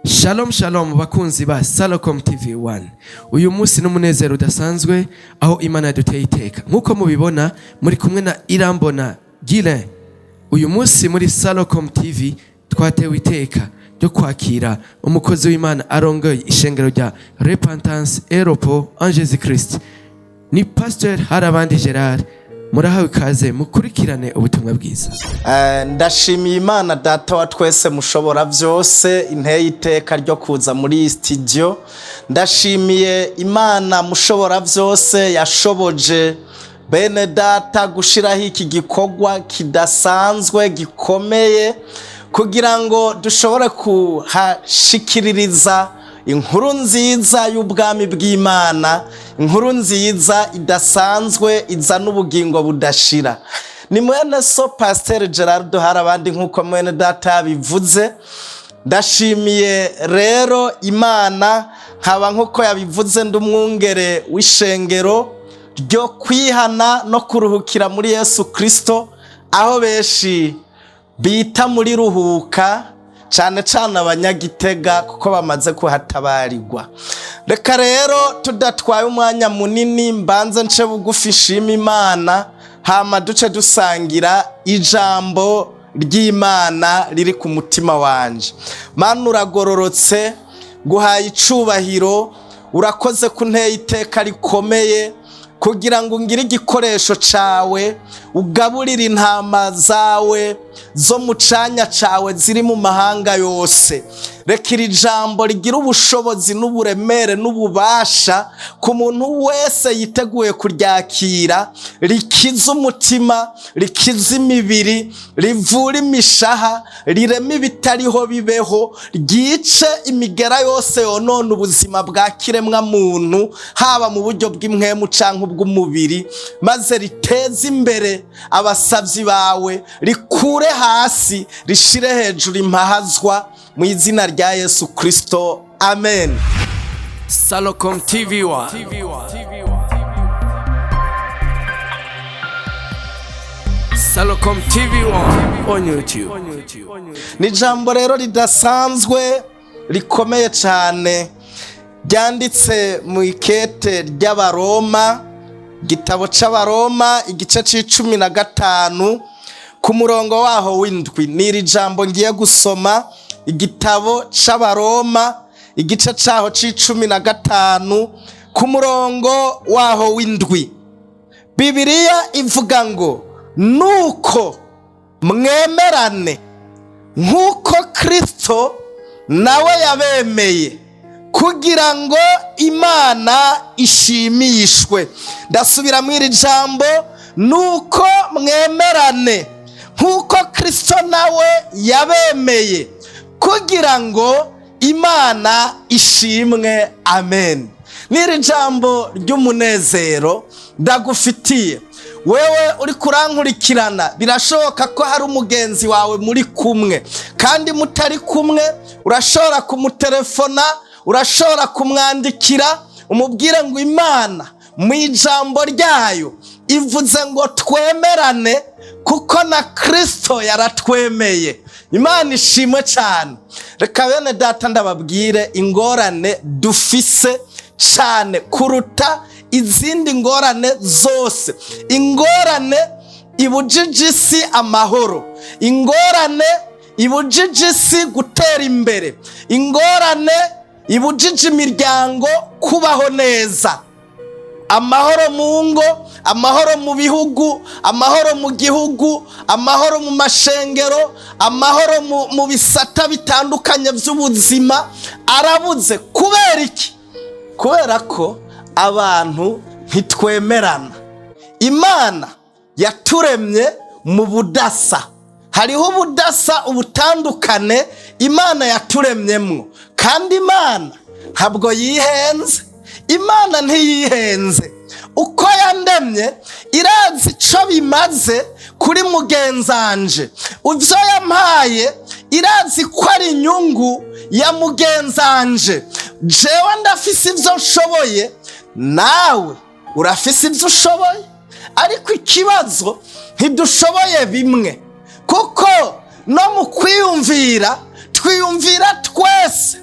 Shalom shalom, bakunzi ba Salocom TV 1. Uyu munsi n'umunezero udasanzwe aho Imana yaduteye iteka. Nk'uko mubibona, muri kumwe na Irambona Guilain. Uyu munsi muri Salocom TV twatewe iteka ryo kwakira umukozi w'Imana arongoye ishengero rya Repentance et Repos en Jésus Christ, ni Pasteur Harabandi Gerard. Murahawe ikaze, mukurikirane ubutumwa bwiza. Ndashimiye Imana Data wa twese mushobora byose inteye iteka ryo kuza muri iyi studio. Ndashimiye Imana mushobora byose yashoboje bene data gushiraho iki gikorwa kidasanzwe gikomeye kugira ngo dushobore kuhashikiririza inkuru nziza y'ubwami bw'Imana, inkuru nziza idasanzwe izana ubugingo budashira. Ni mwene so Pasiteri Gerard Harabandi, nk'uko mwene data yabivuze. Ndashimiye rero Imana, nkaba nk'uko yabivuze ndi umwungere w'ishengero ryo kwihana no kuruhukira muri Yesu Kirisito, aho benshi bita muri Ruhuka, cyane cyane Abanyagitega, kuko bamaze kuhatabarirwa. Reka rero tudatwaye umwanya munini, mbanze nce bugufi nshima Imana, hama duce dusangira ijambo ry'Imana riri ku mutima wanje. Mana, uragororotse, guhaye icubahiro. Urakoze ko unteye iteka rikomeye kugira ngo ngire igikoresho cawe, ugaburire intama zawe zo mu canya cawe ziri mu mahanga yose. Reka iri jambo rigira ubushobozi n'uburemere n'ububasha ku muntu wese yiteguye kuryakira, rikiza umutima, rikiza imibiri, rivura imishaha, rirema ibitariho bibeho, ryice imigera yose yonona ubuzima bwa kiremwa muntu, haba mu buryo bw'impwemu canke ubw'umubiri, maze riteze imbere abasavyi bawe, rikure hasi rishire hejuru impahazwa, mu izina rya Yesu Kristo, amen. Salocom TV 1, Salocom TV 1 on YouTube. Ni ijambo rero ridasanzwe rikomeye cyane ryanditse mu ikete ry'Abaroma, igitabo c'Abaroma, igice c'15, ku murongo waho w'7. Ni iri jambo ngiye gusoma: igitabo c'Abaroma, igice caho c'15, ku murongo waho w'7. Bibiliya ivuga ngo: "Nuko mwemerane nk'uko Kristo nawe yabemeye kugira ngo Imana ishimishwe." Ndasubiramo iri jambo: "Nuko mwemerane nk'uko Kristo nawe yabemeye kugira ngo Imana ishimwe." Amen. N'iri jambo ry'umunezero ndagufitiye wewe uri kurankurikirana. Birashoboka ko hari umugenzi wawe muri kumwe, kandi mutari kumwe urashobora kumutelefona, urashobora kumwandikira, umubwire ngo Imana mu ijambo ryayo ivuze ngo twemerane kuko na Kristo yaratwemeye. Imana ishimwe cyane. Reka bene data ndababwire ingorane dufise cyane kuruta izindi ngorane zose, ingorane ibujije isi amahoro, ingorane ibujije isi gutera imbere, ingorane ibujije imiryango kubaho neza, amahoro mu ngo, amahoro mu bihugu, amahoro mu gihugu, amahoro mu mashengero, amahoro mu bisata bitandukanye by'ubuzima arabuze. Kubera iki? Kubera ko abantu ntitwemerana. Imana yaturemye mu budasa. Hariho ubudasa, ubutandukane Imana yaturemyemwo, kandi Imana ntabwo yihenze. Imana ntiyihenze. Uko yandemye irazi icyo bimaze kuri mugenzanje. Ibyo yampaye irazi ko ari inyungu ya mugenzanje. Jewe ndafise ibyo nshoboye, nawe urafise ibyo ushoboye, ariko ikibazo ntidushoboye bimwe, kuko no mu kwiyumvira twiyumvira twese.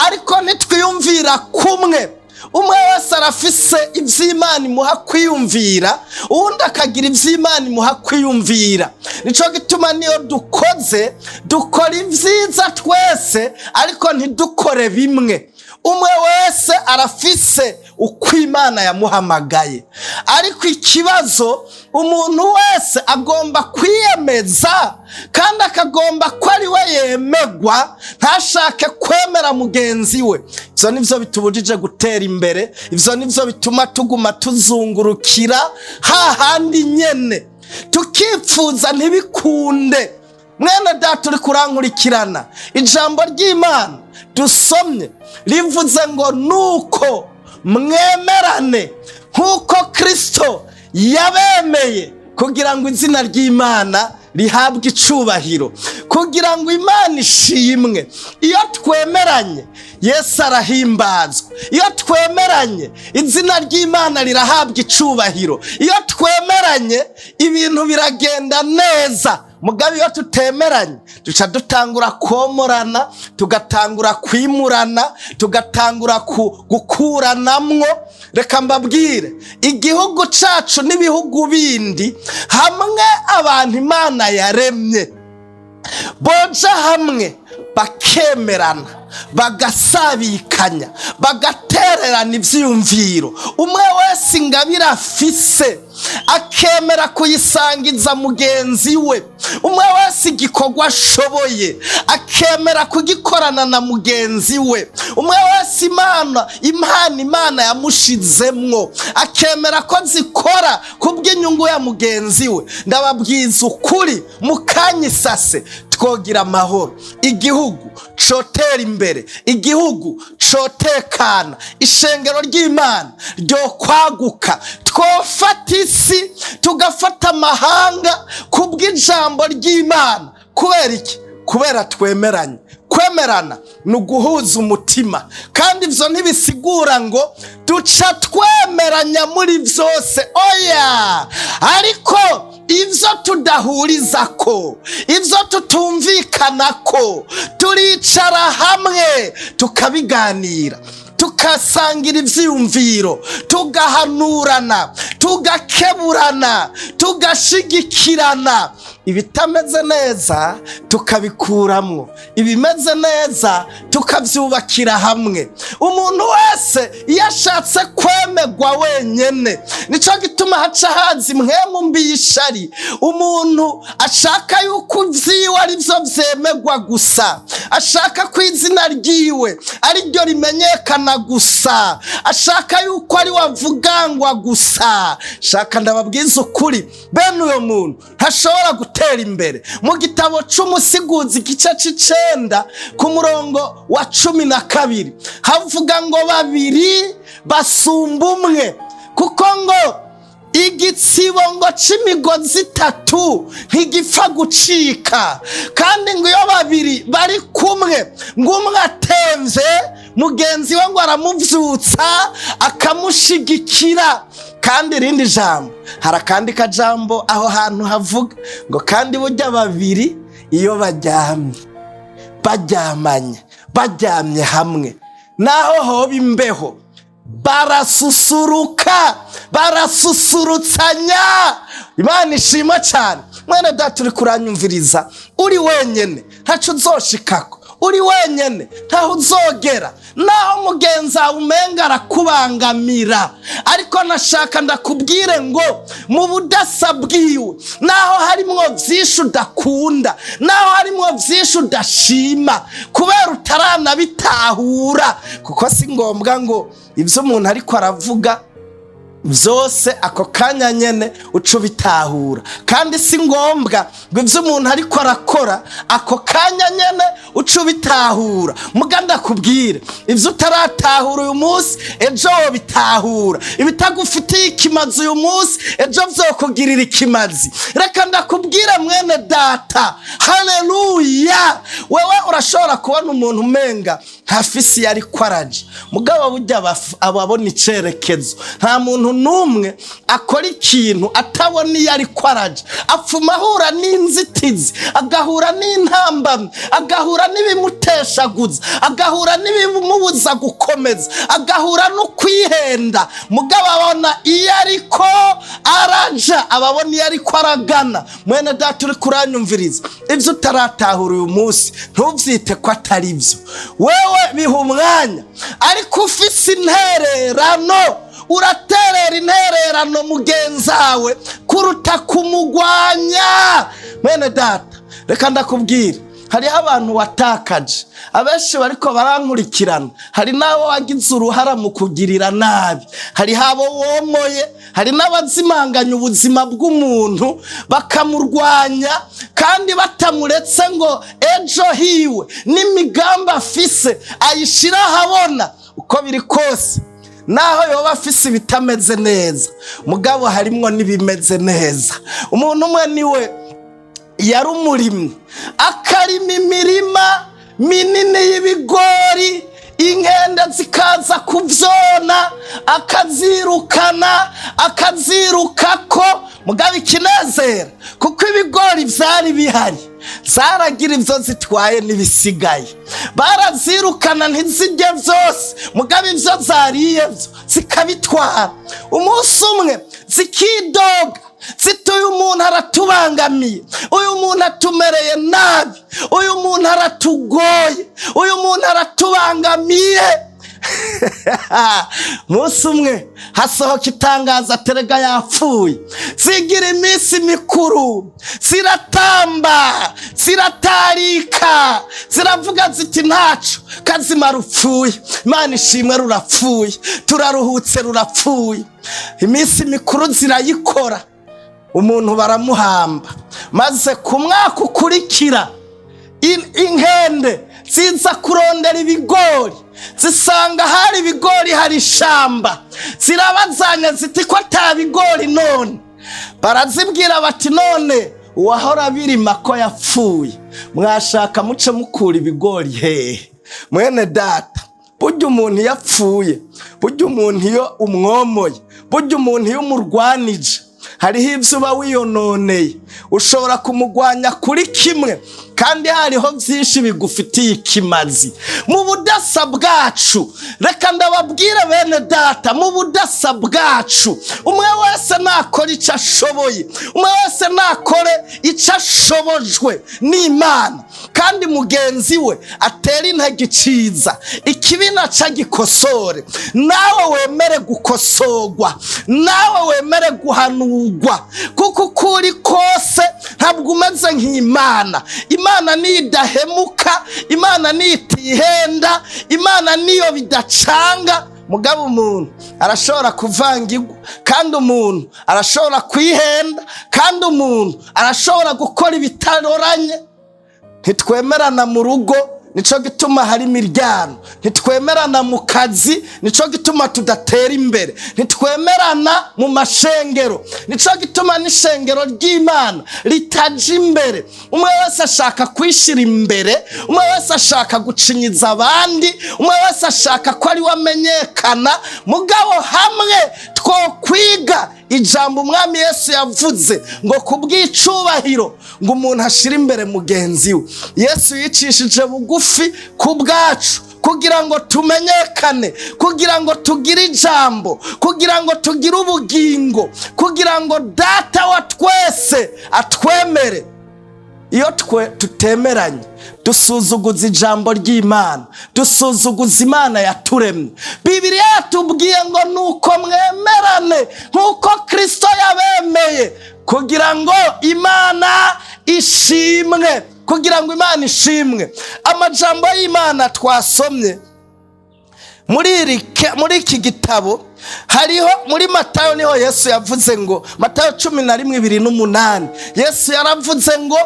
Ariko ntitwiyumvira kumwe. Umwe wese arafise ivy'Imana imuha kwiyumvira, uwundi akagira ivy'Imana imuha kwiyumvira. Nico gituma niyo dukoze, dukora ivyiza twese, ariko ntidukore bimwe. Umwe wese arafise uko Imana yamuhamagaye. Ariko ikibazo, umuntu wese agomba kwiyemeza kandi akagomba ko ari we yemegwa, ntashake kwemera mugenzi we. Ivyo nivyo bitubujije gutera imbere, ivyo nivyo bituma tuguma tuzungurukira hahandi nyene, tukipfuza ntibikunde. Mwene data uri kurankurikirana, ijambo ry'Imana dusomye rivuze ngo nuko mwemerane nk'uko Kristo yabemeye, kugira ngo izina ry'Imana rihabwe icubahiro, kugira ngo Imana ishimwe. Iyo twemeranye, Yesu arahimbazwa. Iyo twemeranye, izina ry'Imana rirahabwa icubahiro. Iyo twemeranye, ibintu biragenda neza. Mugabe iyo tutemeranye, duca dutangura komorana, tugatangura kwimurana, tugatangura gukuranamwo. Reka mbabwire, igihugu cacu n'ibihugu bindi hamwe, abantu Imana yaremye boja hamwe, bakemerana, bagasabikanya, bagatererana ivyiyumviro, umwe wese ingabire afise akemera kuyisangiza mugenzi we, umwe wese igikorwa ashoboye akemera kugikorana na mugenzi we, umwe wese Imana impano Imana yamushizemwo akemera ko zikora kubw'inyungu ya mugenzi we, ndababwiza ukuri, mu kanya isase twogira amahoro, igihugu cotera imbere, igihugu cotekana, ishengero ry'Imana ryokwaguka, twofata isi, tugafata amahanga kubw'ijambo ry'Imana. Kubera iki? Kubera twemeranye. Kwemerana ni uguhuza umutima, kandi ivyo ntibisigura ngo duca twemeranya muri vyose, oya. Ariko ivyo tudahuriza ko, ivyo tutumvikana ko, turicara hamwe tukabiganira, tukasangira ivyiyumviro, tugahanurana, tugakeburana, tugashigikirana. Ibitameze neza tukabikuramwo, ibimeze neza tukavyubakira hamwe. Umuntu wese iyo ashatse kwemegwa wenyene, nico gituma haca haza impwemu mbi y'ishari. Umuntu ashaka yuko ivyiwe ari vyo vyemegwa gusa, ashaka ko izina ryiwe ari ryo rimenyekana gusa, ashaka yuko ari we avugangwa gusa, shaka ndababwiza ukuri, bene uyo muntu ntashobora gutera imbere. Mu gitabo c'Umusiguzi, igice c'9 ku murongo wa 12, havuga ngo babiri basumba umwe, kuko ngo igitsibo ngo c'imigozi itatu ntigipfa gucika. Kandi ngo iyo babiri bari kumwe, ngo umwe atemvye, mugenzi we ngo aramuvyutsa, akamushigikira. Kandi irindi jambo, hari akandi kajambo aho hantu havuga ngo kandi burya babiri iyo baryamye, baryamanye, baryamye hamwe, naho hoba imbeho, barasusuruka, barasusurutsanya. Imana ishima cyane. Mwene data uri kuranyumviriza, uri wenyene ntaco uzoshikako, uri wenyene ntaho uzogera, naho mugenzi wawe umenga arakubangamira. Ariko nashaka ndakubwire ngo mu budasa bwiwe, naho harimwo vyinshi udakunda, naho harimwo vyinshi udashima kubera utaranabitahura, kuko si ngombwa ngo ivyo umuntu ariko aravuga byose ako kanya nyene uca ubitahura, kandi si ngombwa ngo ibyo umuntu ariko arakora ako kanya nyene uca ubitahura. Muga ndakubwire, ibyo utaratahura uyu munsi, ejo wobitahura. Ibitagufitiye ikimazi uyu munsi, ejo vyokugirira ikimazi. Reka ndakubwire, mwene data, haleluya, wewe urashobora kubona umuntu umenga Ntafise iyo ariko araja, mugabo burya ababona icerekezo. Nta muntu n'umwe akora ikintu atabona iyo ariko araja. Apfuma ahura n'inzitizi, agahura n'intambamyi, agahura n'ibimuteshaguza, agahura n'ibimubuza gukomeza, agahura no kwihenda, mugabo abona iyo ariko araja, ababona iyo ariko aragana. Mwene data uri kuranyumviriza, ibyo utaratahura uyu munsi ntubyite ko atari byo. Wewe biha umwanya, ariko ufise intererano, uraterera intererano mugenzawe kuruta kumugwanya. Mwene data, reka ndakubwira, hariho abantu watakaje, abenshi bariko barankurikirana. Hari n'abo wagize uruhara mu kugirira nabi, hariho abo womoye, hari n'abazimanganya ubuzima bw'umuntu bakamurwanya kandi batamuretse ngo ejo hiwe n'imigambi afise ayishira ahabona. Uko biri kose, naho yoba afise ibitameze neza, mugabo harimwo n'ibimeze neza. Umuntu umwe niwe yari umurimyi, akarima imirima minini y'ibigori, inkende zikaza kuvyona, akazirukana, akazirukako. Mugabo ikinezera, kuko ibigori vyari bihari, zaragira ivyo zitwaye n'ibisigaye. Barazirukana ntizirye vyose, mugabo ivyo zariye vyo zikabitwara. Umunsi umwe zikidoga ziti: "Uyu muntu aratubangamiye, uyu muntu atumereye nabi, uyu muntu aratugoye, uyu muntu aratubangamiye." Munsi umwe hasohoka itangazo, aterega yapfuye. Zigira iminsi mikuru, ziratamba, ziratarika, ziravuga ziti: "Ntaco kazima rupfuye, Imana ishimwe, rurapfuye, turaruhutse, rurapfuye." Iminsi mikuru zirayikora, umuntu baramuhamba. Maze ku mwaka ukurikira inkende ziza kurondera ibigori, zisanga hari ibigori, hari ishamba. Zirabazanya ziti: "Ko ata bigori none?" Barazibwira bati: "None uwahora birima ko yapfuye, mwashaka muce mukura ibigori hehe?" Mwene data, burya umuntu iyo apfuye, burya umuntu iyo umwomoye, burya umuntu iyo umurwanije, hariho ibyo uba wiyononeye. Ushobora kumugwanya kuri kimwe kandi hariho byinshi bigufitiye ikimazi. Mu budasa bwacu, reka ndababwire bene data, mu budasa bwacu, umwe wese nakora icyo ashoboye, umwe wese nakore icyo ashobojwe n'Imana, kandi mugenzi we atere intege iciza, ikibi naca gikosore. Nawe wemere gukosorwa, nawe wemere guhanurwa, kuko uko uri kose ntabwo umeze nk'Imana. Imana niyo idahemuka, Imana niyo itihenda, Imana niyo bidacanga. Mugabo umuntu arashobora kuvangirwa, kandi umuntu arashobora kwihenda, kandi umuntu arashobora gukora ibitaroranye. Ntitwemerana mu rugo, nico gituma hari imiryango. Ntitwemerana mu kazi, nico gituma tudatera imbere. Ntitwemerana mu mashengero, nico gituma n'ishengero ry'Imana ritaja imbere. Umwe wese ashaka kwishira imbere, umwe wese ashaka gucinyiza abandi, umwe wese ashaka ko ari we amenyekana. Mugabo hamwe twokwiga ijambo Umwami Yesu yavuze ngo kubw'icubahiro ngo umuntu ashire imbere mugenzi we. Yesu yicishije bugufi ku bwacu kugira ngo tumenyekane, kugira ngo tugire ijambo, kugira ngo tugire ubugingo, kugira ngo Data wa twese atwemere. Iyo twe tutemeranye, dusuzuguza ijambo ry'Imana, dusuzuguza Imana yaturemye. Bibiliya yatubwiye ngo nuko mwemerane nk'uko Kirisito yabemeye, kugira ngo Imana ishimwe, kugira ngo Imana ishimwe. Amajambo y'Imana twasomye muri iki gitabo, hariho muri Matayo, niho Yesu yavuze ngo, Matayo 11:28, Yesu yaravuze ngo: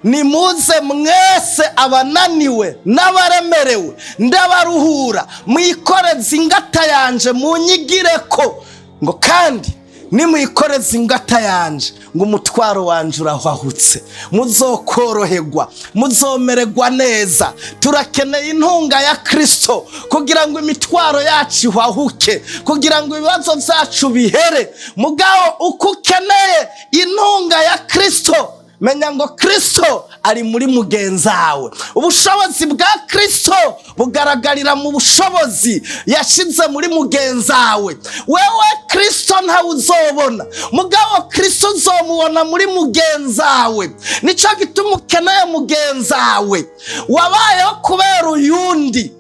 "Nimuze mwese abananiwe n'abaremerewe, ndabaruhura. Mwikoreze ingata yanje, munyigire ko." Ngo kandi Nimwikoreza ingata yanje, ngo umutwaro wanje urahwahutse, muzokoroherwa, muzomererwa neza. Turakeneye intunga ya Kristo kugira ngo imitwaro yacu ihwahuke, kugira ngo ibibazo byacu bihere. Mugabo uko ukeneye intunga ya Kristo, menya ngo Kristo ari muri mugenzawe. Ubushobozi bwa Kristo bugaragarira mu bushobozi yashize muri mugenzawe. Wewe Kristo ntawe uzobona, mugabo Kristo uzomubona muri mugenzawe. Nicyo gituma ukeneye mugenzawe. Wabayeho kubera uyundi,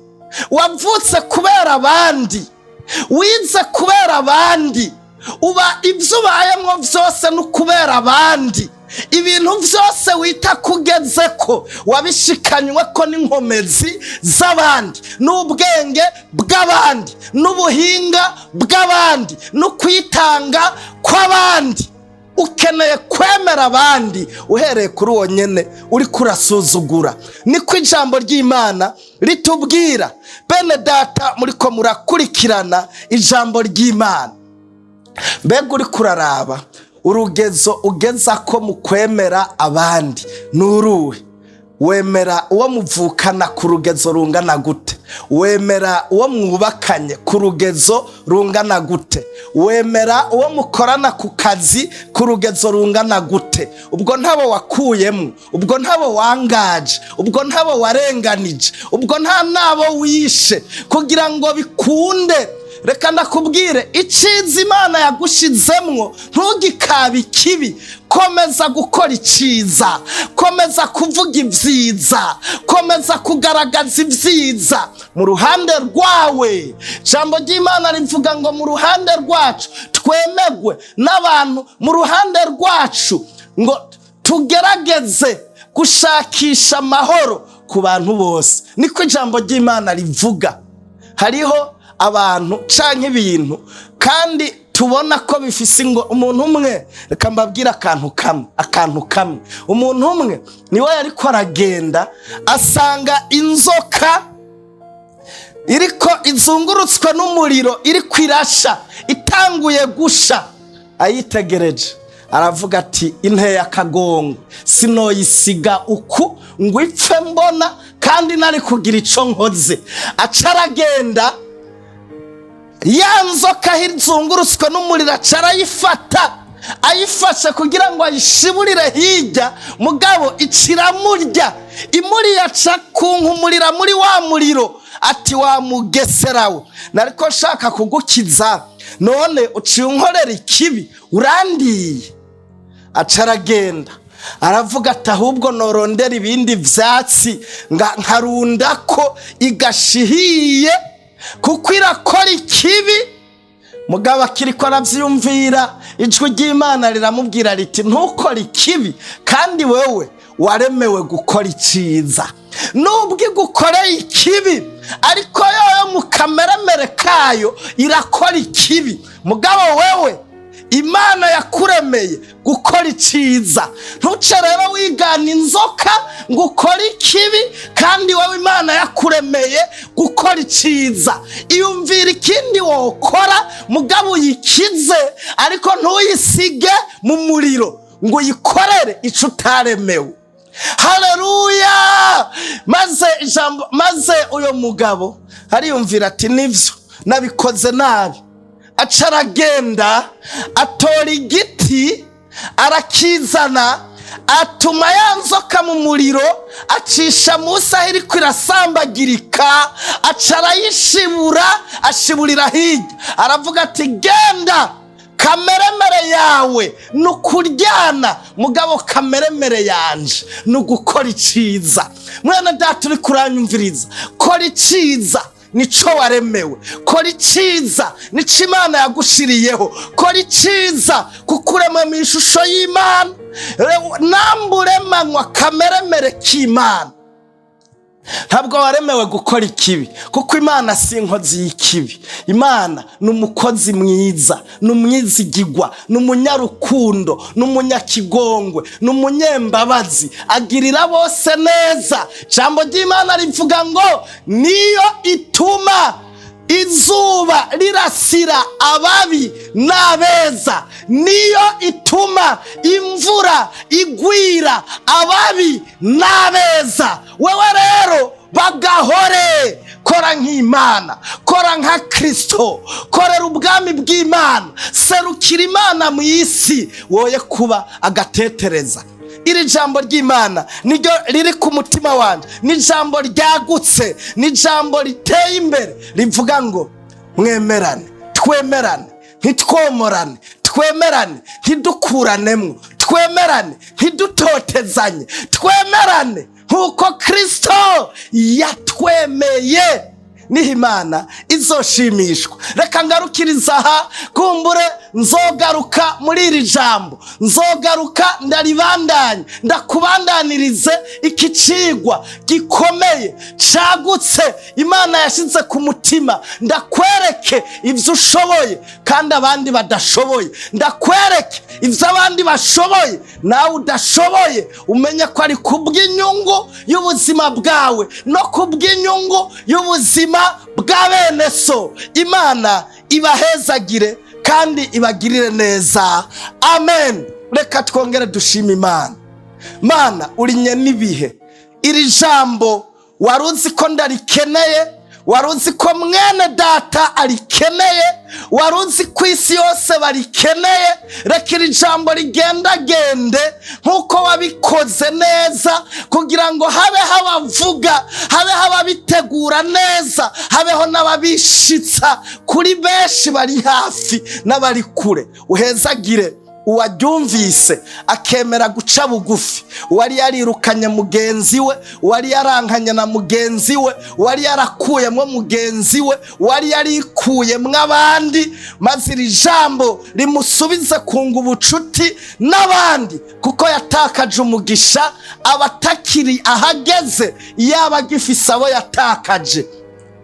wavutse kubera abandi, wize kubera abandi, uba ibyo ubayemo byose ni ukubera abandi. Ibintu byose wita kugeze ko wabishikanywe ko n'inkomezi z'abandi, n'ubwenge bw'abandi, n'ubuhinga bw'abandi, no kwitanga kw'abandi. Ukeneye kwemera abandi, uhereye kuri uwo nyene uri kurasuzugura. Niko ijambo ry'Imana ritubwira. Bene data, muriko murakurikirana ijambo ry'Imana, mbega uri kuraraba urugezo ugeza ko mu kwemera abandi ni uruhe? Wemera uwo muvukana ku rugezo rungana gute? Wemera uwo mwubakanye ku rugezo rungana gute? Wemera uwo mukorana ku kazi ku rugezo rungana gute? Ubwo ntabo wakuyemo, ubwo ntabo wangaje, ubwo ntabo warenganije, ubwo nta nabo wishe kugira ngo bikunde. Reka ndakubwire, iciza Imana yagushizemwo ntugikabe ikibi. Komeza gukora iciza, komeza kuvuga ibyiza, komeza kugaragaza ibyiza mu ruhande rwawe. Ijambo ry'Imana rivuga ngo mu ruhande rwacu twemegwe n'abantu, mu ruhande rwacu ngo tugerageze gushakisha amahoro ku bantu bose. Niko ijambo ry'Imana rivuga. Hariho abantu canke ibintu kandi tubona ko bifise ngo umuntu umwe, reka mbabwire akantu kamwe, akantu kamwe. Umuntu umwe niwe yariko aragenda, asanga inzoka iriko izungurutswe n'umuriro, iriko irasha, itanguye gusha. Ayitegereje aravuga ati: "Inteye akagongo, sinoyisiga uku ngo ipfe mbona kandi nari kugira ico nkoze." Aca aragenda, ya nzoka aho izungurutswe n'umuriro aca arayifata. Ayifashe kugira ngo ayishiburire hirya, mugabo iciramurya. Imuriye, aca kunkumurira muri wa muriro, ati: "Wa mugeserawe, nariko nshaka kugukiza, none uciye unkorera ikibi, urandiye." Aca aragenda, aravuga ati: "Ahubwo norondera ibindi vyatsi nkarunda ko igashihiye, kuko irakora ikibi." Mugabo akiriko aravyiyumvira, ijwi ry'Imana riramubwira riti: "Ntukore ikibi kandi wewe waremewe gukora iciza. Nubwo igukoreye ikibi, ariko yoyo mu kameremere kayo irakora ikibi, mugabo wewe Imana yakuremeye gukora iciza. Ntuce rero wigana inzoka ngo ukore ikibi kandi wowe Imana yakuremeye gukora iciza. Iyumvira ikindi wokora, mugabo uyikize, ariko ntuyisige mu muriro ngo uyikorere ico utaremewe." Haleluya! Maze ijambo, maze uyo mugabo ariyumvira ati: "Nivyo, nabikoze nabi." Aca aragenda, atora igiti, arakizana, atuma ya nzoka mu muriro, acisha munsi aho iriko irasambagirika, aca arayishibura, ashiburira hirya. Aravuga ati: "Genda, kameremere yawe ni ukuryana, mugabo kameremere yanje ni ugukora iciza." Mwana data uri kuranyumviriza, kora iciza, nico waremewe. Kora iciza, nico Imana yagushiriyeho. Kora iciza kuko uremwe mu ishusho y'Imana. Namba uremanywa kameremere k'Imana, ntabwo waremewe gukora ikibi, kuko Imana si inkozi y'ikibi. Imana ni umukozi mwiza, ni umwizigigwa, ni umunyarukundo, ni umunyakigongwe, ni umunyembabazi, agirira bose neza. Ijambo ry'Imana rivuga ngo niyo ituma izuba rirasira ababi n'abeza, niyo ituma imvura igwira ababi n'abeza. Wewe rero bagahore, kora nk'Imana, kora nka Kristo, korera ubwami bw'Imana, serukira Imana mu isi, woye kuba agatetereza. Iri jambo ry'Imana niryo riri ku mutima wanjye, ni ijambo ryagutse, ni ijambo riteye imbere, rivuga ngo mwemerane, twemerane, ntitwomorane, twemerane, ntidukuranemo, twemerane, ntidutotezanye, twemerane nk'uko Kristo yatwemeye, niho Imana izoshimishwa. Reka ngarukiriza aha, kumbure nzogaruka muri iri jambo, nzogaruka ndaribandanye, ndakubandanirize iki cigwa gikomeye cagutse Imana yashyize ku mutima, ndakwereke ibyo ushoboye kandi abandi badashoboye, ndakwereke ibyo abandi bashoboye nawe udashoboye, umenye ko ari kubw'inyungu y'ubuzima bwawe no kubw'inyungu y'ubuzima bwa bene so. Imana ibahezagire kandi ibagirire neza. Amen. Reka twongere dushime Imana. Mana urinye n'ibihe, iri jambo wari uzi ko ndarikeneye, wari uzi ko mwene data arikeneye, wari uzi ko isi yose barikeneye. Reka iri jambo rigendagende nk'uko wabikoze neza, kugira ngo habeho abavuga, habeho ababitegura neza, habeho n'ababishitsa kuri benshi bari hafi n'abari kure. Uhezagire uwaryumvise akemera guca bugufi, uwari yarirukanye mugenzi we, uwari yarankanye na mugenzi we, uwari yarakuyemo mugenzi we, uwari yarikuyemo abandi, maze iri jambo rimusubize kunga ubucuti n'abandi, kuko yatakaje umugisha aba atakiri ahageze yaba agifise abo yatakaje.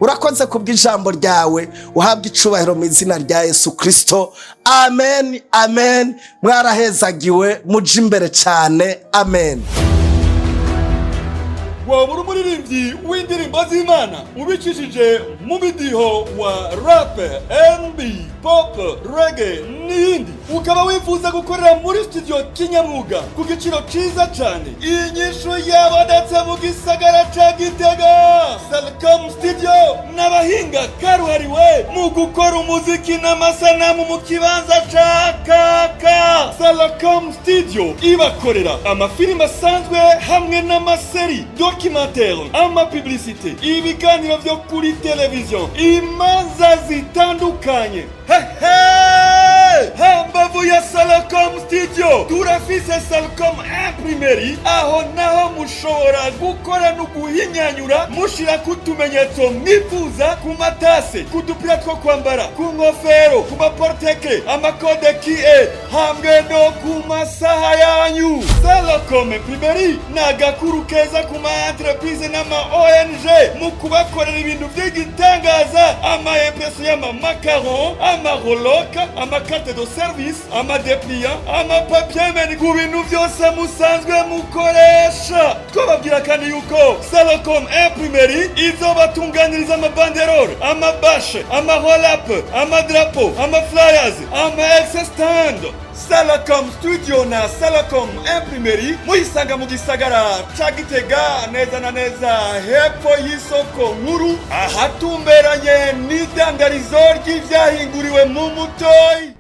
Urakoze kubw'ijambo ryawe, uhabwa icubahiro mu izina rya Yesu Kristo. Amen, amen. Mwarahezagiwe, muje imbere cyane. Amen. Waba uri umuririmbyi w'indirimbo z'Imana ubicishije mu midiho wa rap, R&B, pop, reggae n'iyindi, ukaba wifuza gukorera muri studio kinyamwuga ku giciro cyiza cyane? Inyishu yabonetse mu gisagara ca Gitega. Salcom Studio n'abahinga karuhariwe mu gukora umuziki n'amasanamu mu kibanza ca kaka. Salcom Studio ibakorera amafilime asanzwe hamwe n'amaseri documentaire, amapublicité, ibiganiro vyo kuri televiziyo, imanza zitandukanye. Hehe! Hambavu ya Salcom Studio turafise Salcom Imprimerie, aho naho mushobora gukora no guhinyanyura, mushirako utumenyetso mwifuza ku matase, ku dupira two kwambara, ku ngofero, ku maporte-clés, amakode QR hamwe no ku masaha yanyu. Salcom Imprimerie ni agakuru keza ku ma entreprise n'ama ONG mu kubakorera ibintu by'igitangaza: ama impression y'ama macaron, amaroloka, amakarte de service, amadépliant, amapapier meni, ku bintu byose musanzwe mukoresha. Twababwira kandi yuko Salocom Imprimerie izobatunganiriza amabanderole, amabâches, amaroll-up, amadrapo, amaflyers, ama stand. Salacom Studio na Salacom Imprimerie muyisanga mu gisagara ca Gitega, neza na neza hepfo y'isoko nkuru, ahatumberanye n'idandarizo ry'ivyahinguriwe mu mutoyi.